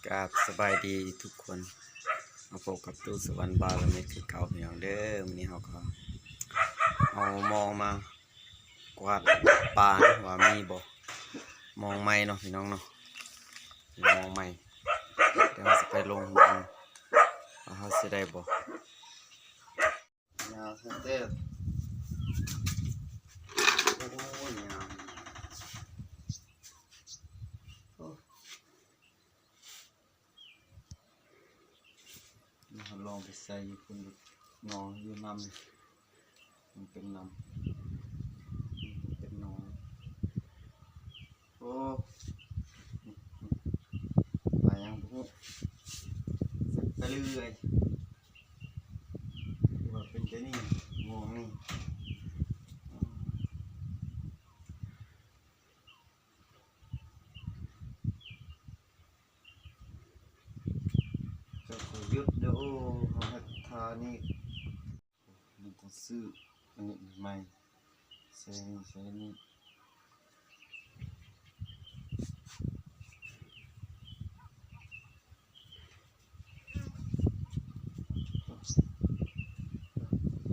ກາບສະບາຍດີທຸກຄົນ ມາພົບກັບຕູ້ສະຫວັນບາລະເມັດຄືເກົ່າພີ່ນ້ອງເດີ. ມື້ນີ້ເຮົາກໍເອົາມອງມາກວາດປາເນາະ ວ່າມີບໍ່ ມອງໃໝ່ເນາະພີ່ນ້ອງເນາະ ມີມອງໃໝ່. ດຽວເຮົາຊິໄປລົງເບິ່ງວ່າເຮົາຊິໄດ້ບໍ່. ຍາວແທ້ໆ ໂອ້ຍ ຍາວ ໂອ້ ດຽວເຮົາລອງໄປໃສ່ຢູ່ພຸ້ນ ໜອງຢູ່ນຳ ມັນເປັນນຳ ເປັນໜອງ. ໂອ້ ປາຫຍັງບໍ່ຮູ້ ສັກຕະລືເອີຍ ຄືວ່າເປັນແຕ່ນີ້ ງວງນີ້ ເຈົ້າກໍຢຸດເດີ. ໂອ້ ເຮົາເຮັດທ່ານີ້ ມັນຕ້ອງຊື້ອັນນີ້ໃໝ່ ໃສ່ນີ້ ໃສ່ນີ້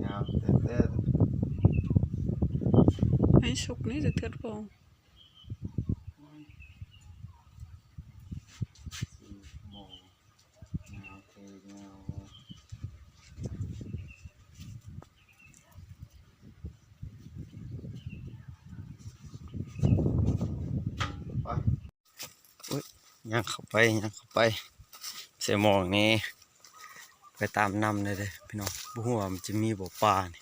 ຍາວແທ້ໆ ໃຫ້ສຸກນີ້ຈະເທື່ອດບໍ່. ໂອ້ຍ ຍ່າງເຂົ້າໄປ ຍ່າງເຂົ້າໄປ ໃສ່ໝອງນີ້ ໄປຕາມນ້ຳເດີພີ່ນ້ອງ. ບໍ່ຮູ້ວ່າມັນຈະມີບໍ່ປານີ້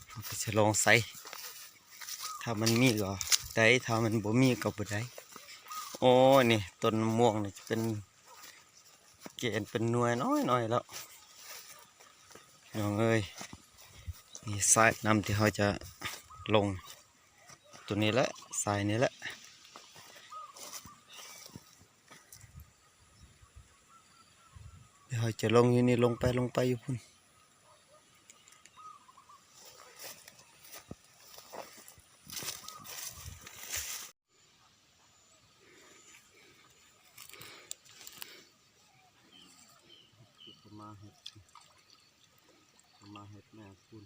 ເຮົາກໍຊິລອງໃສ່ ຖ້າມັນມີກໍໄດ້ ຖ້າມັນບໍ່ມີກໍບໍ່ໄດ້. ໂອ້ຍ ນີ້ຕົ້ນມະມ່ວງນີ້ຈະເປັນ ແກ່ນເປັນໜ່ວຍນ້ອຍໆແລ້ວ ນ້ອງເອີຍ. ນີ້ສາຍນ້ຳທີ່ເຮົາຈະລົງ ຕົວນີ້ແຫຼະ ສາຍນີ້ແຫຼະ ດຽວເຮົາຈະລົງຢູ່ນີ້ ລົງໄປ ລົງໄປຢູ່ພຸ້ນ. ມາເຮັດ ມາເຮັດແມ່ຄຸນ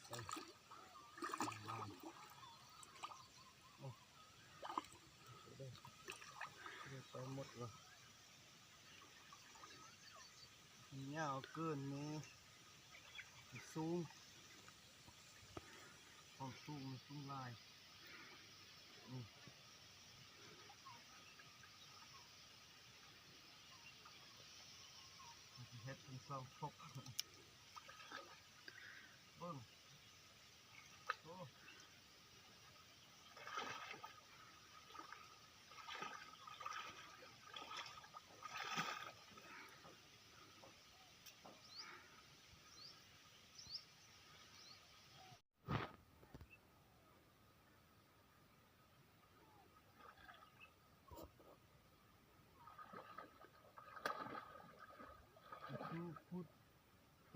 ໄປ ໂອ້ ໄປໝົດລະ ມັນຍາວເກີນນີ້ ມັນສູງ ຄວາມສູງມັນສູງຫຼາຍ ອືມ ເຮັດເປັນຊ່ອງພົບ ເບິ່ງ ໂອ້.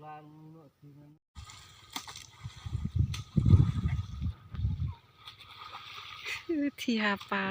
ກາງເນາະ ທີ່ນັ້ນ ທີ່ຫາປາ.